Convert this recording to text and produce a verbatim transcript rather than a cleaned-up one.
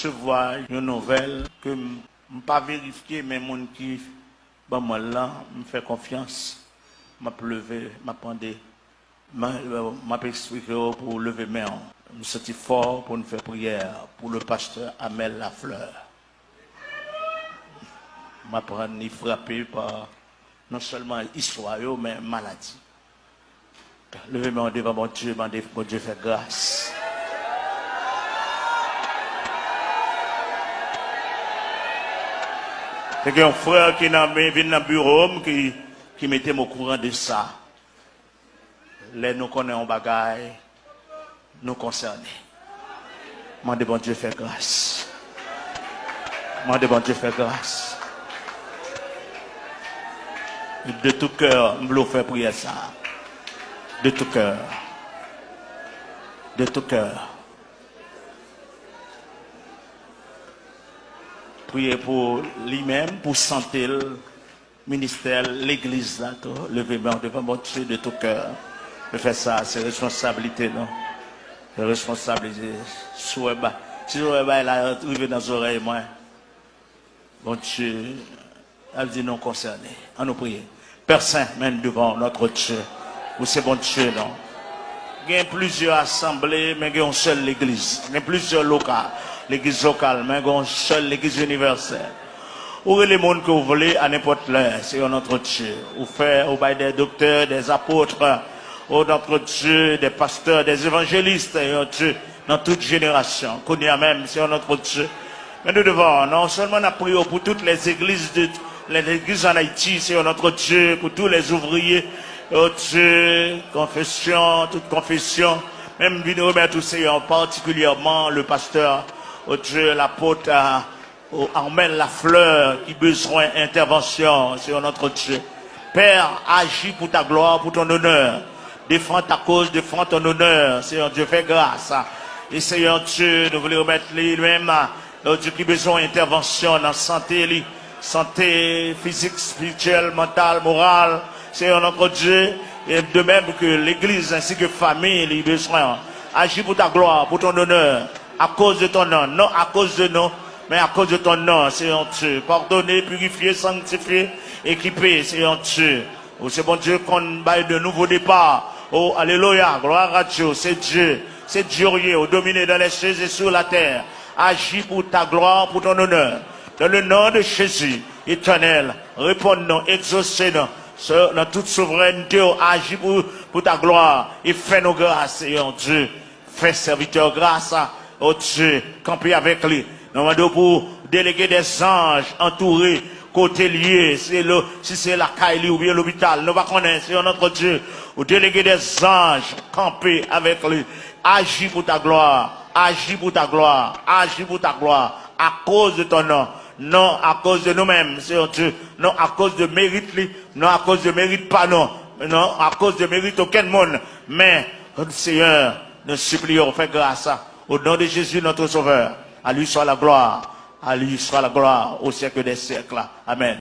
Resevwa yon nouvèl ke m, m pa verifye, men moun ki ban mwen l lan, m fè konfyans, m ap leve, m ap mande. M, m ap eksplike w pou w leve men w. M santi fò pou n fè priyè pou le pastè Amel Lafleur. M aprann li frape pa non sèlman istwa yo, men maladi. Leve men w devan Bondye, mande Bondye fè gras. Te gen yon frè ki nan, vin nan biwo m ki, ki mete m okouran de sa. Lè nou konnen yon bagay, nou konsène. Mande Bondye fè gras. Mande Bondye fè gras. De tout cœur, m vle w fè priyè sa. De tout cœur. De tout cœur. Priye pou li menm, pou sante l, ministè legliz la tou. Leve men w devan Bondye de tout cœur. Nou fè sa, se responsablite nou. Se responsablite. Si w wè ba-, si w wè bagay la rive nan zòrèy mwen, Bondye ap di nou konsène. Ann nou priye. Pè Sen, men devan notre Dieu. Ou se Bondye nou. Gen plizyè asanble, men gen yon sèl legliz. Gen plizyè lokal. Legliz lokal, men gen yon sèl legliz inivèsèl. Ou rele moun ke w vle a nenpòt lè, Seyè notre Dieu. Ou fè, ou bay des docteurs, des apôtres, o notre Dieu, des pasteurs, des évangélistes, Seyè Dieu, nan tout jenerasyon. Kounye a menm, Seyè notre Dieu. Men nou devan, non sèlman n ap priye w pou tout les églises de, les églises en Haïti, Seyè notre Dieu, pou tous les ouvriers, o Dieu, konfesyon, tout konfesyon. Men m vin remèt ou, Seyè, patikilyèman le pasteur, o Dieu, l'apôtre, euh, O Armel Lafleur ki bezwen entèvansyon, Seyè notre Dieu. Père, agis pour ta gloire, pour ton honneur. Défends ta cause, défends ton honneur, Seyè Dieu, fè gras. E Seyè Dieu, nou vle remèt li menm, o Dieu, ki bezwen entèvansyon nan sante li, sante fizik, espirityèl, mantal, moral, Seyè notre Dieu, e de même que l'église ainsi que famille li bezwen. Agis pour ta gloire, pour ton honneur. À cause de ton nom, non à cause de nous, mais à cause de ton nom, Seyè Dieu. Pardonner, purifier, sanctifier, équiper, Seyè Dieu. Ou se Bondye konn bay de nouveaux départs. Oh, alléluia, gloire à Dieu, c'est Dieu. C'est Dieu, ou domine dans les cieux et sur la terre. Agis pour ta gloire, pour ton honneur. Dans le nom de Jésus, Éternel, réponds-nous, exaucez-nous. Dans toute souveraineté, agis pour, pour ta gloire et fais-nous grâce, Seyè Dieu. Fè sèvitè w gras, o Dye, kanpe avèk li. Nou mande w pou w delege dè zanj, antoure kote l ye, si se lo-, si se lakay li oubyen lopital, nou pa konnen, Seyè notre Dieu, ou delege dè zanj, kanpe avèk li. Aji pou ta glwa, aji pou ta glwa, aji pou ta glwa, akoz de ton non, non akoz de nou menm, Seyè Dye, non akoz de merit li, non akoz de merit pa nou, non akoz de merit okenn moun, men, Seyè, nou sipliye w, fè gras, au nom de Jésus, notre Sauveur. À lui soit la gloire, à lui soit la gloire au siècle des siècles. Amen.